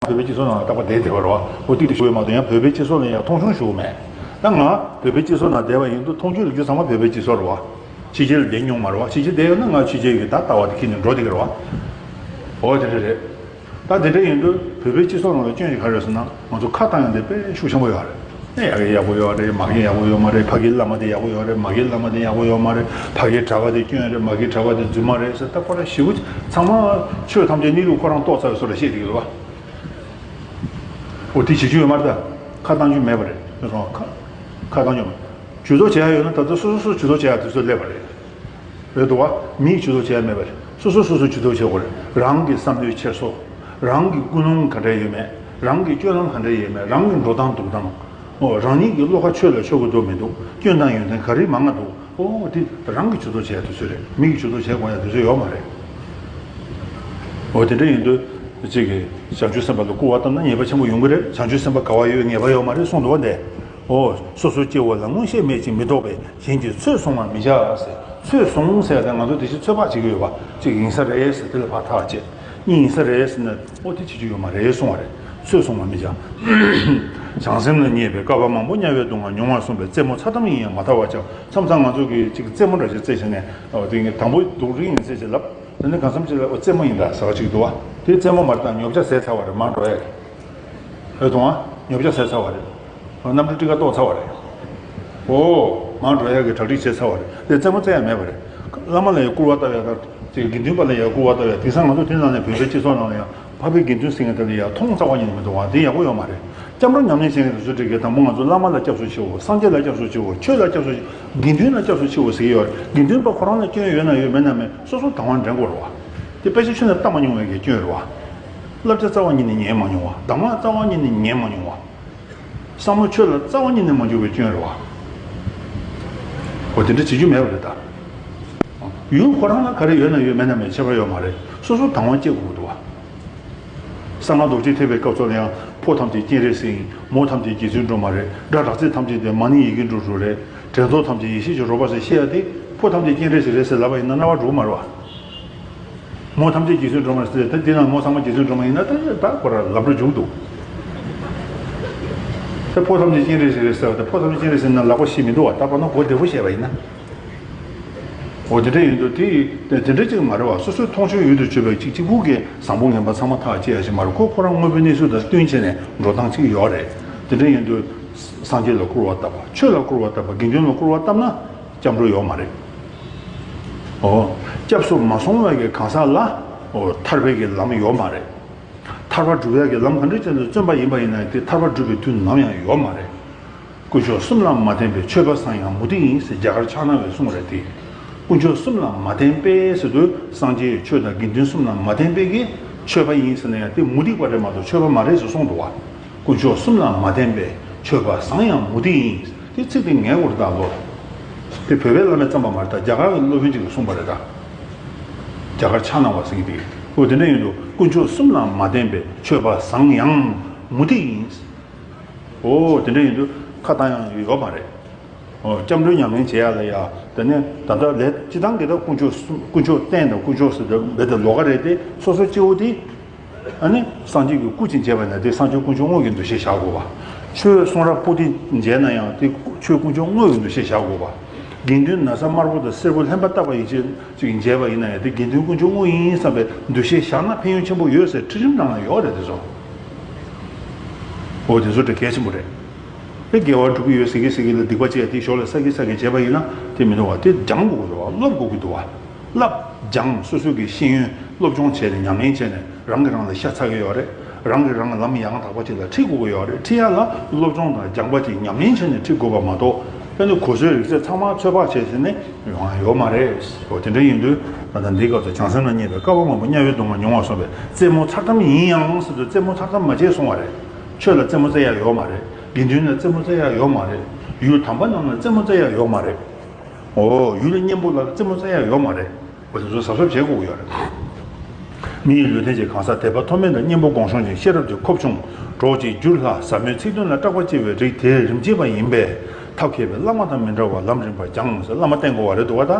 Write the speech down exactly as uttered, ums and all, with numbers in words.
བོད་པའི་སྤྱི་ཚོགས་ནང་ལ་རྟག་པར་བསྡད་བསྡད་པ་རེད་བ། འོ་དེ་དེ་ཞུ་ཡོད་མ་གཏོགས་ཡང་བོད་པའི་སྤྱི་ཚོགས་ལ་ཡང་མཐོང་ཆུང་ཞུ་གི་མེད། ད་ང་བོད་པའི་སྤྱི་ཚོགས་ནང་བསྡད་པ་ཡིན་དུས་མཐོང་ཆུང་རིག་རྒྱུ་ཚང་མ་བོད་པའི་སྤྱི་ཚོགས་རེད་བ། ཕྱི་རྒྱལ་ལ་བསྡད་མྱོང་མ་རེད་བ། ཕྱི་རྒྱལ་བསྡད་ཡོད་ན་ང་ཕྱི་རྒྱལ་གྱི་ད་ལྟ་བ་དེ་ཁྱེར་ནས་འགྲོ་བསྡད་ཀྱི་རེད་བ། འོ་དེ་འདྲ་རེད། ད་དེ་འདྲ་ཡིན་དུས་བོད་པའི་སྤྱི་ཚོགས་ནང་ལ་སྐྱོན་ཞིག་ག་རེ་རེད་ཟེར་ན། ང་ཚོ་ཁ་བཏང་ཡག་དེ་དཔེ་ཤུགས་ཆེན་པོ་ཡོད་རེད། ཨེ་ཡ་གི་ཡག་པོ་ཡོད་རེད། མ་གི་ཡག་པོ་ཡོད་མ་རེད། ཕ་གིའི་བླ་མ་དེ་ཡག་པོ་ཡོད་རེད། མ་གིའི་བླ་མ་དེ་ཡག་པོ་ཡོད་མ་རེད། ཕ་གིའི་གྲྭ་པ་དེ་སྐྱོན་རེད། མ་གིའི་གྲྭ་པ་དེ་རྫུན་མ་རེད་ཟེར། ད་ཁོ་རང་ཞེ་པོ་ཚང་མ་ཆོས་ཐམས་ཅད་གནས་ལུགས་ཁོ་རང་རྟོགས་ཚར་བའི་བཟོ་འདྲ་བཤད་བསྡད་ཀྱི་རེད་བ། འོ་དེ་བྱེད་རྒྱུ་ཡོད་མ་རེད། ད་ཁ་བཏང་རྒྱུ་མེད་པ་རེད། ཁ་ཁ་བཏང་རྒྱུ་མེད། ཇུས་གཏོགས་བྱེད་ཡག་ཡོད་ན་ད་ལྟ་སོ་སོ་སོ་ཇུས་གཏོགས་བྱེད་ཡག་དུས་ཚོད་སླེབས་པ་རེད། རེད་འདུག་བ། མིས་ཇུས་གཏོགས་བྱེད་ཡག་མེད་པ་རེད། སོ་སོ་སོ་སོ་ཇུས་གཏོགས་བྱེད་དགོས་རེད། རང་གི་བསམ་བློའི་འཁྱེར་སོ། རང་གི་ཀུན་སློང་ག་འདྲ་ཡོད་མེད། རང་གི་སྤྱོད་ལམ་ག་འདྲ་ཡོད་མེད། རང་གི་འགྲོ་སྟངས་འདུག་སྟངས། འོ་རང་ཉིད་ཀྱི་བློ་ཁ་ཆོས་ལ་ཕྱོགས་ཀྱི་འདུག་མི་འདུག་སྐྱོན་དང་ཡོན་ཏན་ག་རེ་མང་ང་འདུག་འོ་དེ་རང་གིས་ཇུས་གཏོགས་བྱེད་ཡག་དུས་ཚོད་རེད། མི་གིས་ཇུས་གཏོགས་བྱེད་དགོས་ཡག་དུས་ཚོད་ཡོད་མ་རེད། འོ་དེ་འདྲ་ཡིན་དུས་གཅིག་གིས་བྱང་ཆུབ་སེམས་དཔའ་ལ་སྐུར་བ་བཏབ་ན་ཉེས་པ་ཆེན་པོ་ཡོང་གི་རེད། བྱང་ཆུབ་སེམས་དཔའ་དགའ་བ་ཡོད་ངེས་པ་ཡོད་མ་རེད་གསུངས་འདུག་བ། འདས། འོ། སོ་སོའི་སྐྱེ་བོ་ལ་མངོན་ཤེས་མེད་ཅིང་མི་རྟོག་པས་གཞན་གྱི་ཚོད་བཟུང་བར་མི་བྱ་ཟེར། ཚོད་བཟུང་ཟེར་ཡག་དེ་ང་ཚོ་དེ་བཞིན་ཚོད་དཔག་བྱེད་ཀྱི་ཡོད་པ་གཅིག་ཡིན་ས་རེད་ཟེར། དེ་ལ་ཕར་ཐག་བཅད། གཉིས་ཡིན་ས་རེད་ཟེར་ན་འོ་དེ་བྱེད་རྒྱུ་ཡོད་མ་རེད་གསུང་བ་རེད། ཚོད་བཟུང་བར་མི་བྱ། བྱང་སེམས་ལ་བརྙས་པས་བསྐལ་པ་མང་པོ་དམྱལ་བའི་སྡུག་བསྔལ་མྱོང་བར་གསུངས་པས། རྩེད་མོ་ཚར་ཙམ་ཡིན་ཡང་མ་ཐར་བར་བྱ། མཚམས་མཚམས་ང་ཚོ་གིས་གཅིག་རྩེད་མོ་འདྲ་ཞིག་རྩེས་བྱས་ནས་འོ་དེ་ངས་དང་པོ་སྡུག་རིགས་ཡིན་རྩེས་བྱས་ལབ། དེ་ནས་གང་འཚམ་ཅིག་ལ་འོ་རྩེད་མོ་ཡིན་ད་ཟེར་བ་ཅིག་འདུག་བ། དེ་རྩེད་མོ་མ་རེད་ད། ཉོ་ཆ་ཟས་ཚར་བ་རེད། མར་འགྲོ་ཡག་གི། རེད་དང་། ཉོ་ཆ་ཟས་ཚར་བ་རེད། གནམ་གྲུ་ཊི་ཀཊ་གཏོང་ཚར་བ་རེད། འོ། མར་འགྲོ་ཡག་གི་གྲ་སྒྲིག་བྱས་ཚར་བ་རེད། དེ་རྩེད་མོ་རྩེ་ཡག་མེད་པ་རེད། བླ་མ་ལ་ཡང་སྐུར་བ་བཏབ་ཡག་དང་། དགེ་འདུན་པ་ལ་ཡང་སྐུར་བ་བཏབ་ཡག་དེང་སང་ང་ཚོ་དེ་ནང་ནས་བོད་པའི་སྤྱི་ཚོགས་ནང་ལ་ཡང་འཕགས་པའི་དགེ་འདུན་ཟེར་མཁན་དེ་ལ་ཡང་མཐོང་རྩ་བ་ཉིད་ནས་མི་འདུག་བ། དེ་ཡག་པོ་ཡོད་མ་རེད། སྐྱབས་འགྲོ་ཉམས་ལེན་བྱེད་མཁན་དེ་ཚོ་འགྲིག་གི། དང་པོ་ང་ཚོ་བླ་མ་ལ་སྐྱབས་སུ་མཆིའོ། སངས་རྒྱས་ལ་སྐྱབས་སུ་མཆིའོ། ཆོས་ལ་སྐྱབས་སུ་མཆིའོ། དགེ་འདུན་ལ་སྐྱབས་སུ་མཆིའོ་ཟེར་གྱི་ཡོད་རེད། དགེ་འདུན་པ་ཁོ་རང་ལ་སྐྱོན་ཡོད་ན་ཡོད། མེད་ན་མེད། སོ་སོ་དང་བ་འདྲེན་དགོས་རེད་བ། དེ་དཔེ་ཆ་ཁྱོན་ནས་བལྟ་མ་མྱོང་བའི་གི་སྐྱོན་རེད་བ། བསླབ་བྱ་རྩ་བ་ཉིད་ནས་ཉན་མ་མྱོང་བ། གདམས་ངག་རྩ་བ་ཉིད་ནས་ཉན་མ་མྱོང་བ། བསམ་བློ་ཆོས་ལ་རྩ་བ་ཉིད་ནས་མ་འཇུག་པའི་སྐྱོན་རེད་བ། འོ་དེ་འདྲ་བྱེད་རྒྱུ་མེད་པ་རེད་ད། ཡུལ་ཁོ་རང་ལ་ག་རེ་ཡོད་ན་ཡོད། མེད་ན་མེད། ཁྱད་པར་ཡོད་མ་རེད། སོ་སོ་དང་བ་སྐྱེ་དགོས་འདུག་བ། གསང་སྔགས་རྡོ་རྗེ་ཐེག་པའི་སྐབས་སུ་ལ་ཡང་ཕོ་ཐམས་ཅད་སྤྱན་རས་གཟིགས་ཡིན། མོ་ཐམས་ཅད་རྗེ་བཙུན་སྒྲོལ་མ་རེད། སྒྲ་གྲགས་ཚད་ཐམས་ཅད་དེ་མ་ཎི་ཡི་གེ་འབྲུ་དྲུག་རེད། དྲན་རྫོགས་ཐམས་ཅད་ཡེ་ཤེས་ཀྱི་རོལ་པ་ཟེར་བཤད་ཡ་དེ། ཕོ་ཐམས་ཅད་སྤྱན་རས་གཟིགས་རེད་ཟེར་ལབ་པ་ཡིན་ན་རྣ་བ་འགྲོ་གི་མ་རེད་བ། མོ་ཐམས་ཅད་རྗེ་བཙུན་སྒྲོལ་མ་རེད་ཟེར་ད་དེ་ན་མོ་ཚང་མ་རྗེ་བཙུན་སྒྲོལ་མ་ཡིན་ན་ད་ད་ཁོ་ར་ལབ་འགྲོ་འཇུག་འདུག་ད་ཕོ་ཐམས་ཅད་སྤྱན་རས་གཟིགས་རེད་ཟེར་བ་དེ། ཕོ་ཐམས་ཅད་སྤྱན་རས་གཟིགས་ན་ལག་པ་ཤི་མི་འདུག་བ། ད་པ་ན་གོ་བདེ་པོ་བཤད་པ་ཡིན་ན། འོ་དེ་འདྲ་ཡིན་དུས་དེ་དེ་འདྲ་ཅིག་མ་རེད་བ། སོ་སོའི་མཐོང་ཆོས་ཡུལ་དུ་ཆུད་པའི་གཅིག་གཅིག་པུ་གིས་བཟང་པོ་ངན་པ་ཚང་མ་ཐག་བཅད་ཡ་ཞིག་མ་རེད། ཁོ་ཁོ་རང་དངོས་པོའི་གནས་ཚུལ་དང་བསྟུན་བྱས་ནས་འགྲོ་སྟངས་གཅིག་ཡོད་རེད། དེ་འདྲ་ཡིན་དུས་སངས་རྒྱས་ལ་སྐུར་བ་བཏབ་པ། ཆོས་ལ་སྐུར་བ་བཏབ་པ། དགེ་འདུན་ལ་སྐུར་བ་བཏབ་ན་སྐྱབས་འགྲོ་ཡོད་མ་རེད། འོ། སྐྱབས་སུ་མ་སོང་བའི་གི་གང་ཟག་ལ་འོ་ཐར་པའི་གི་ལམ་ཡོད་མ་རེད། ཐར་པ་སྒྲུབ་ཡག་གི་ལམ་ག་འདྲ་ཅན་དུ་བརྩོན་པ་ཡིན་པ་ཡིན་ན་ཡང་དེ་ཐར་པ་སྒྲུབ་པའི་དུས་ནམ་ཡང་ཡོད་མ་རེད། དཀོན་མཆོག་གསུམ་ལ་མ་བརྟེན་པའི་ཆོས་པ་བཟང་ཡང་མུ་སྟེགས་ཡིན་ཟེར་རྒྱ་གར་ཕྱག་ན་བའི་གསུང་རེད་དེ། དཀོན་མཆོག་གསུམ་ལ་མ་བརྟེན་པས་ཟེར་དུས་སངས་རྒྱས་ཆོས་དང་དགེ་འདུན་གསུམ་ལ་མ་བརྟེན་པའི་གི་ཆོས་པ་ཡིན་ཟེར་ན་ཡང་དེ་མུ་སྟེགས་པ་རེད་མ་གཏོགས་ཆོས་པ་མ་རེད་ཟེར་གསུངས་འདུག་བ། དཀོན་མཆོག་གསུམ་ལ་མ་བརྟེན་པའི་ཆོས་པ་བཟང་ཡང་མུ་སྟེགས་ཡིན། དེ་ཚིག་དེ་ངའི་ངོར་ད་ལོ། དེ་བོད་པའི་བླ་མས་བརྩམས་པ་མ་རེད་ད། རྒྱ་གར་གྱི་སློབ་དཔོན་ཅིག་གིས་གསུངས་པ་རེད་ད། རྒྱ་གར་ཕྱག་ན་བ་ཟེར་གྱི་དེ། འོ་དེ་འདྲ་ཡིན་དུས་དཀོན་མཆོག་གསུམ་ལ་མ་བརྟེན་པའི་ཆོས་པ་བཟང་ཡང་མུ་སྟེགས་ཡིན། འོ་དེ་འདྲ་ཡིན་དུས་ཁ་བཏང་ཡག་ཡོད་མ་རེད། འོ་སྐྱབས་འགྲོའི་ཉམས་ལེན་བྱེད་ཡག་ལ་ཡ། དེ་ནས་ད་ལྟ་ལས་སྤྱི་བཏང་གི་ད་དཀོན་མཆོག་གསུམ། དཀོན་མཆོག་རྟེན་དང་དཀོན་མཆོག་ཟེར་དུས་རྦད་དེ་ལོགས་ཀ་རེད་དེ། སོ་སོ་སྐྱེ་བོ་དེ། ཨ་ནི་སངས་རྒྱས་ཀྱི་སྐུ་ཅིག་མཇལ་བ་ཡིན་ན་དེ་སངས་རྒྱས་དཀོན་མཆོག་དངོས་ཀྱི་འདུ་ཤེས་བཞག་དགོས་པ། ཆོས་གསུང་རབ་པོ་ཏི་མཇལ་ན་ཡང་དེ་ཆོས་དཀོན་མཆོག་དངོས་ཀྱི་འདུ་ཤེས་བཞག་དགོས་པ། དགེ་འདུན་ན་བཟའ་དམར་པོ་དང་སེར་པོ་ལྷན་པ་བཏགས་པ་ཡིན་ཕྱིར་ཅིག་མཇལ་བ་ཡིན་ན་ཡང་དེ་དགེ་འདུན་དཀོན་མཆོག་དངོས་ཡིན་བསམ་པའི་འདུ་ཤེས་བཞག་ན་ཕན་ཡོན་ཆེན་པོ་ཡོད་ཟེར་ཁྲིད་རིམ་ནང་ལ་ཡོད་རེད་དེ་ཚོ། འོ་དེ་ཚོ་དེ་གལ་ཆེན་པོ་རེད། དེ་དགེ་བ་སྒྲུབ་ཀྱི་ཡོད་ཟེར་གི་ཟེར་གི་ལ་སྡིག་པ་བྱས་དེ་ཞོར་ལ་བསགས་གི་བསགས་གི་བྱས་པ་ཡིན་ན་དེ་མི་འདུག་བ། དེ་སྦྱང་དགོས་ཀྱི་འདུག་བ། སློབ་དགོས་ཀྱི་འདུག་བ། བསླབ་སྦྱང་སོ་སོ་གི་ཤེས་ཡོན་སློབ་སྦྱོང་བྱས་ནས་ཉམས་ལེན་བྱས་ནས་རང་གིས་རང་ལ་ཤ་ཚ་གི་ཡོད་རེད། རང་གིས་རང་ལ་ལམ་ཡང་དག་པ་ཅིག་ལ་ཁྲིད་དགོས་ཀྱི་ཡོད་རེད། ཁྲིད་ཡག་ལ་སློབ་སྦྱོང་དང་སྦྱངས་པ་ཅིག་ཉམས་ལེན་བྱས་ནས་ཁྲིད་དགོས་པ་མ་གཏོགས། དཔེར་ན་གོ་སོའི་རིག་རྩལ་ཚང་མ་ཚོད་དཔག་བྱས་ཟིན་ནས་ཡོང་ཡག་ཡོད་མ་རེད། འོ་དེ་འདྲ་ཡིན་དུས་ད་ལྟ་འདིའི་སྐབས་སུ་བྱང་སེམས་ལ་བརྙས་པས་བསྐལ་པ་མང་པོ་དམྱལ་བའི་སྡུག་བསྔལ་མྱོང་བར་གསུངས་པས། རྩེད་མོ་ཚར་ཙམ་ཡིན་ཡང་ཟེར་དུས་རྩེད་མོ་ཚར་ཙམ་མ་བྱེད་གསུང་བ་རེད། ཆོས་ལ་རྩེད་མོ་རྩེ་ཡག་ཡོད་མ་རེད། དགེ་འདུན་ལ་རྩེད་མོ་རྩེ་ཡག་ཡོད་མ་རེད། ཡུལ་དམ་པ་རྣམས་ལ་རྩེད་མོ་རྩེ་ཡག་ཡོད་མ་རེད། འོ་ཡུལ་གཉན་པོ་ལ་རྩེད་མོ་རྩེ་ཡག་ཡོད་མ་རེད། འོ་དེ་ཚོ་གཟབ་གཟབ་བྱེད་དགོས་ཀྱི་ཡོད་རེད། མི་ཡི་ལུས་རྟེན་གྱི་གང་ཟག་དད་པ་མཐོ་དམན་དང་གཉེན་པོ་སྒོམ་བྱུང་ཅིང་ཤེས་རབ་ཀྱི་ཁོབ་ཆུང་གྲོགས་ཀྱི་རྒྱུ་ལྷ་ཟབ་མོའི་ཚིག་དོན་ལ་སྐྲག་པ་སྐྱེ་བའི་རིགས་དེ་རིམ་གྱིས་པ་ཡིན་པས་ཐབས་མཁས་པའི་བླ་མ་དང་མི་འབྲལ་བར་ལམ་རིམ་པར་སྦྱངས་ཟེར་བླ་མ་བསྟེན་དགོས་པ་རེད་འདུག་བ། ད་